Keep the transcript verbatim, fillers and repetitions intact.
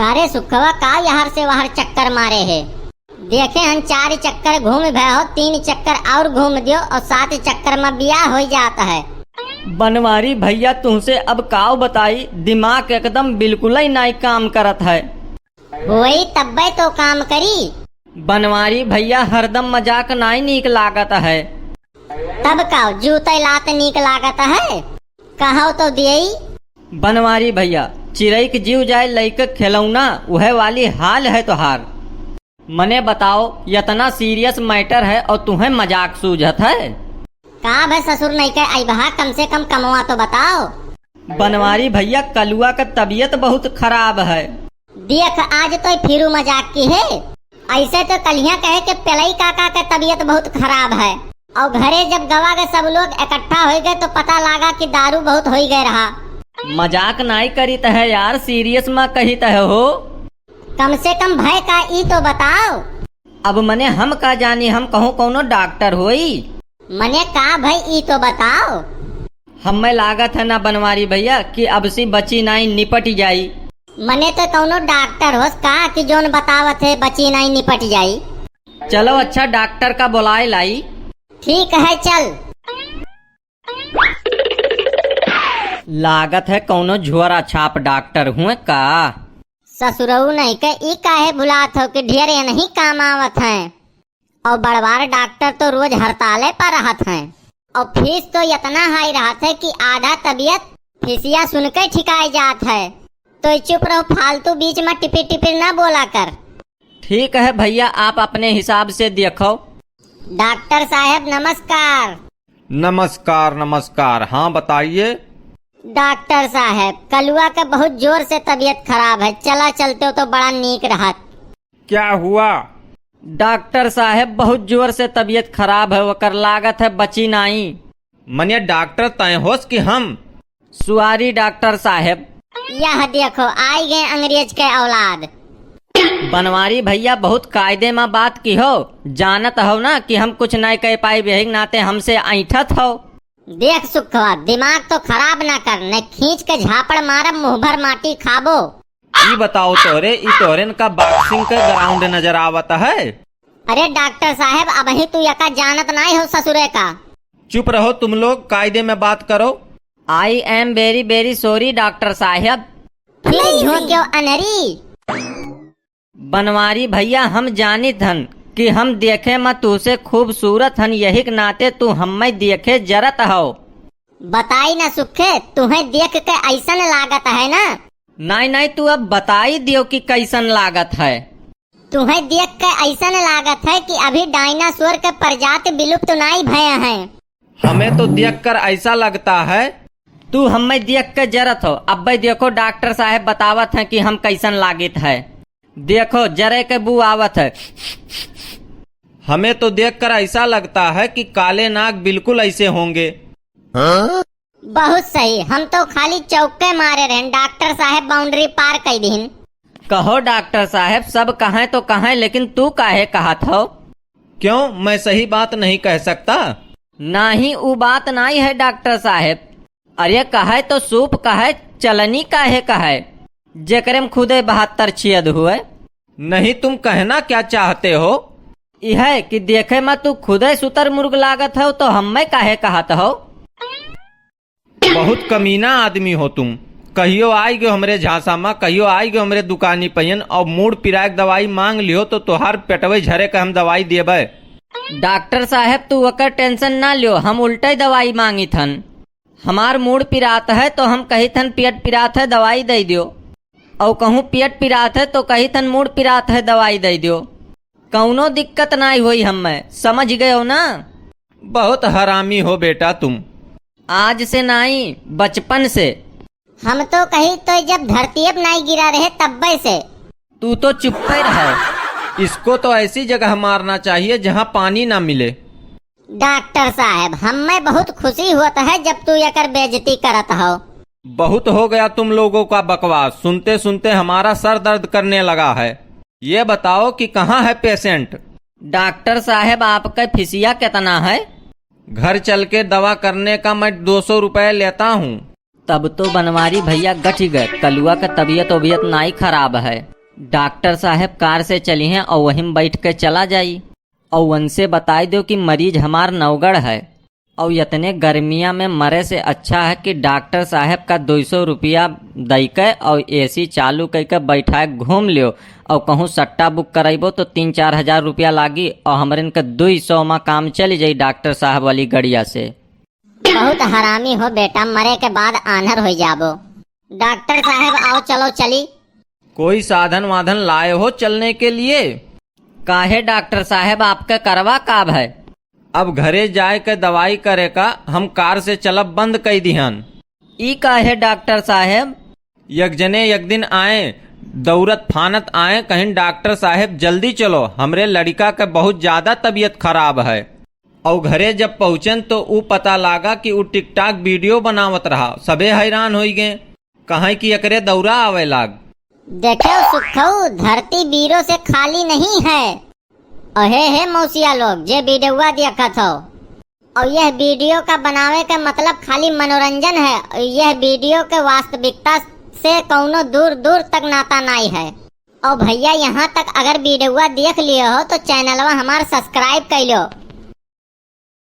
अरे सुखवा, का यहर से वहर चक्कर मारे है? देखे हन चार चक्कर घूम भए हो, तीन चक्कर और घूम दियो और सात चक्कर मा बियाह होइ जात है। बनवारी भइया, तुहसे अब काव बताई, दिमाग एकदम बिल्कुलइ नाई काम करत है। होई तब्बे तो काम करी। बनवारी भइया, हरदम मजाक नाई नीक लागत है। तब काव, जूते लात नीक लागत है? कहो तो दियई। बनवारी भइया, चिरई के जीव जाए लइके खेलौना, उहे वाली हाल है तोहार। मने बताओ, यतना serious matter है और तुहें मजाक सूझत है? का भए ससुर नइके अइबहा, कम से कम कमवा तो बताओ। बनवारी भइया, कलुआ का तबीयत बहुत खराब है। देख, आज तो फिरू मजाक किहे। अइसे तो कलिया कहे कि पेलई काका के तबीयत बहुत खराब है, और घरे जब गवा के सब लोग इकट्ठा होइ गए तो पता लागा कि दारू बहुत होइ गए रहा। मजाक नाई करित है यार, serious मा कहित है हो। कम से कम भए का, ई तो बताओ। अब मने हम का जानी, हम कहूँ कौनो डॉक्टर होई। मने का भए, ई तो बताओ। हम्मे लागत है ना बनवारी भइया कि अब सी बची नाई, निपट जाई। मने तो कौनो डॉक्टर होस का कि जौन बतावत है बची नाई, निपट जाई। चलो अच्छा, डॉक्टर का बोलाए लाई। ठीक है, चल। लागत है कौनो झोरा छाप डॉक्टर हुए का। ससुरऊ नइके, ई काहे भुलात हो कि ढेर एनही काम आवत हैं। और बड़वार डॉक्टर तो रोज हड़ताले पर रहत हैं। और फीस तो यतना हाई रहत है कि आधा तबीयत फीसिया सुन के ठिकाए जात है। तो चुप रहो, फालतू बीच मा टिपिर टिपिर ना बोला कर। ठीक है भइया, आप अपने हिसाब से देखो। डॉक्टर साहेब नमस्कार। नमस्कार, नमस्कार। हाँ, बताइए। डॉक्टर साहेब, कलुआ के बहुत जोर से तबीयत खराब है, चला चलते हो तो बड़ा नीक रहत। क्या हुआ? डॉक्टर साहेब, बहुत जोर से तबीयत खराब है, ओकर लागत है बची नाई। मने डॉक्टर तय होस कि हम? Sorry डॉक्टर साहेब। यह देखो, आई गए अंग्रेज के औलाद। बनवारी भइया, बहुत कायदे मा बात किहो, जानत हो ना कि हम कुछ नाई कह पाइब, यही नाते हमसे ऐंठत हो। देख सुखवा, दिमाग तो खराब ना कर, न खींच के झापड़ मारब, मुँह भर माटी खाबो। ई बताओ तोहरे, ई तोहरेन का boxing के ground नजर आवत है? अरे डॉक्टर साहेब, अबहीं तू यका जानत नाई हो ससुरे का। चुप रहो तुम लोग, कायदे में बात करो। I am very very sorry doctor साहेब। फिर झोंक्यो अनरी। बनवारी भइया, हम जानित हन कि हम देखे मा तुहसे खूबसूरत हन, यही के नाते तू हम्मै देखे जरत हौ। बताई ना सुखे, तुहें देख के अइसन लागत है ना? नाई, नाई, तू अब बताई दियो कि कइसन लागत है। तुहें देख के अइसन लागत है कि अभी डायनासोर के प्रजाति विलुप्त नाई भय हैं। हमें तो देखकर ऐसा लगता है। तू हम्मै देख के जरत हो। अब्बै देखो, डॉक्टर साहेब बतावत हैं कि हम कइसन लागित है। देखो, जरे के बू आवत है। हमें तो देखकर ऐसा लगता है कि काले नाग बिल्कुल ऐसे होंगे। बहुत सही, हम तो खाली चौके मारे रहेन, डॉक्टर साहेब boundary पार कइ दिहिन। कहो डॉक्टर साहेब, सब कहें तो कहें, लेकिन तू काहे कहत हो? क्यों, मैं सही बात नहीं कह सकता? नाहीं, ऊ बात नाहीं है डॉक्टर साहेब। अरे कहे तो सूप कहे, चलनी काहे कहे, जेकरे में खुदे बहत्तर छेद हुए। नहीं, तुम कहना क्या चाहते हो? इहे कि देखे में तू खुदे सुतरमुर्ग लागत हो, तो हम्मै काहे कहत हो? बहुत कमीना आदमी हो तुम। कहियो आइ गयो हमरे झांसा मा, कहियो आइ गयो हमरे दुकानी पहियन और मूड़ पिराए के दवाई मांग लियो तो तोहार पेटवे झरे के हम दवाई देबै। डॉक्टर साहेब, तू ओकर tension ना लियो, हम उल्टे दवाई मांगित हन। हमार मूड़ पिरात है तो हम कहित हन पेट पिरात है, दवाई दइ दियो, और कहूँ पेट पिरात है तो कहित हन मूड़ पिरात है, दवाई दइ दियो। कौनो दिक्कत नाई होई हम्मै, समझ गयो ना? बहुत हरामी हो बेटा तुम। आज से नाई, बचपन से। हम तो कही तो जब धरती पे नाई गिरा रहे तब्बे से। तू तो चुप्पे रहो। इसको तो ऐसी जगह मारना चाहिए जहाँ पानी ना मिले। डॉक्टर साहेब, हम्मै बहुत खुशी होत है जब तू एकर बेइज्जती करत हो। बहुत हो गया तुम लोगों का बकवास, सुनते सुनते हमारा सर दर्द करने लगा है। ये बताओ कि कहाँ है patient? डॉक्टर साहेब, आपके फीसिया कितना है? घर चल के दवा करने का मैं दो सौ रुपये लेता हूँ। तब तो बनवारी भइया गठि गए, कलुआ का तबीयत ओबियत नाई खराब है। डॉक्टर साहब कार से चली हैं और वहीं बैठ के चला जाई। और उनसे बताई दो कि मरीज हमार नौगढ़ है। और इतने गर्मिया में मरे से अच्छा है कि डॉक्टर साहब का दो सौ रुपया दई के और एसी चालू कई के बैठा के घूम लियो। और कहूँ सट्टा बुक करइबो तो तीन चार हजार रुपया लागी और हमरन के दो सौ मा काम चली जाई डॉक्टर साहब वाली गड़िया से। बहुत हरामी हो बेटा, मरे के बाद आन्हर हो जाबो। डॉक्टर साहब आओ, चलो चली। कोई साधन वाधन लाए हो चलने के लिए? काहे डॉक्टर साहब, आपके करवा काब है? अब घरे जाए के दवाई करे का, हम कार से चलब बंद कई दिहन। ई काहे डॉक्टर साहब? एक जने एक दिन आए, दौड़त फानत आए, कहिन डॉक्टर साहब जल्दी चलो, हमरे लड़िका के बहुत ज्यादा तबीयत खराब है। और घरे जब पहुँचन तो ऊ पता लागा कि ऊ टिकटॉक वीडियो बनावत रहा। सबे हैरान होई गए, कहे कि एकरे दौरा आवे लाग। देखे सुखऊ, धरती बीरो से खाली नहीं है। अहे हे मौसिया लोग, जे वीडियोवा देखत हो, और यह वीडियो का बनावे का मतलब खाली मनोरंजन है, और यह वीडियो के वास्तविकता से कौनो दूर दूर तक नाता नाई है। और भैया, यहाँ तक अगर वीडियोवा देख लिए हो तो चैनलवा हमार सब्सक्राइब कर लो।